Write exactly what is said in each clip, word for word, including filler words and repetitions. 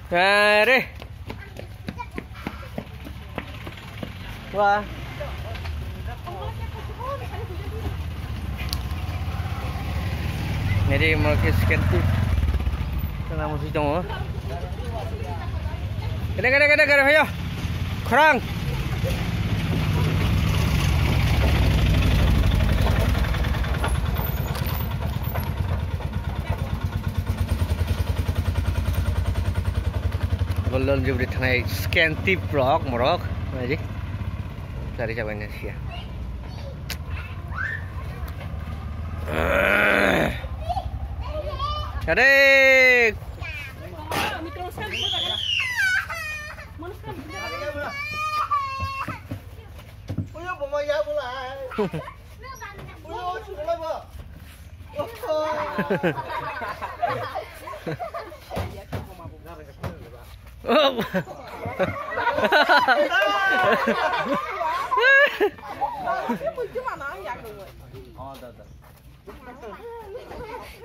Are. Wah. Neri mo khe scan tu. Tengah musi tongo. Kene, kene, kene, kene, hayo. Khorang. Golden Jubilee thanai scan tip rok morok. Nai di. Cari cabai nasi ya. Kade.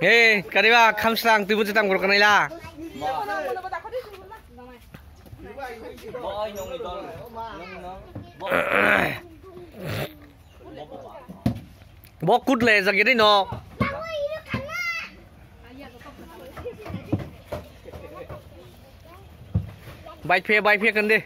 Hei, kariba, khamslang, twi bwtwi tang borok kanai la. Bo kut le jagiri no. Bai phe, bai phe kande.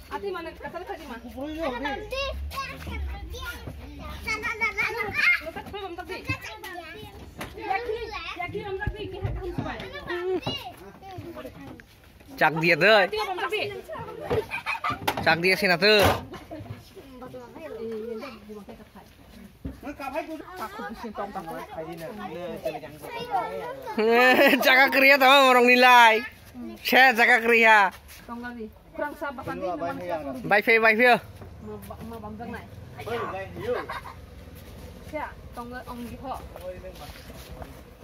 Ati mana kasar kaji ma. Chak dia doi. Chak dia sina tu. Jaga kriya tama morong nilai. Se jaga kriya. Bai phai, bai phai.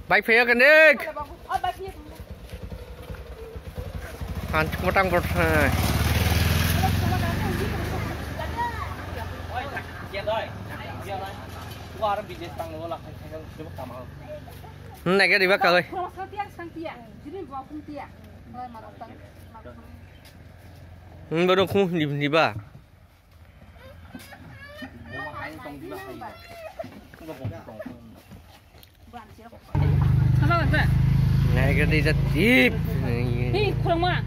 Bai phai, kanik. Han, matang bot, hai. Nai ke riba kagoi. Hmm, baru ku ni, ni ba. Nai ke di jat tip. Hei, khorokma.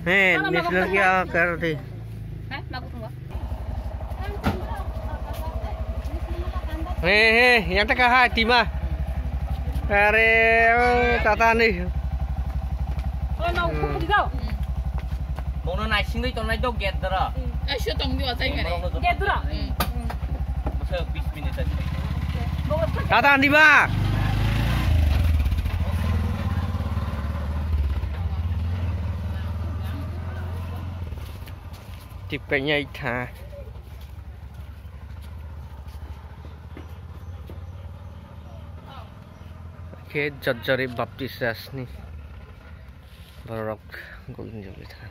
Hei, national kya kar rahe? Hei, magu thungwa. Hei, hei, yang taka hai tima. Are, oi, tata ni. Oi, mau kuku di kau. Bono naisingwi tongnai dok gate dara. Ai, sio tong di watai kare. Gate dara. Masa bis minit tadi. Tata andi ba. Tip kanya itha. Khe Jotjori Baptist Church ni borok golden jubilee tha.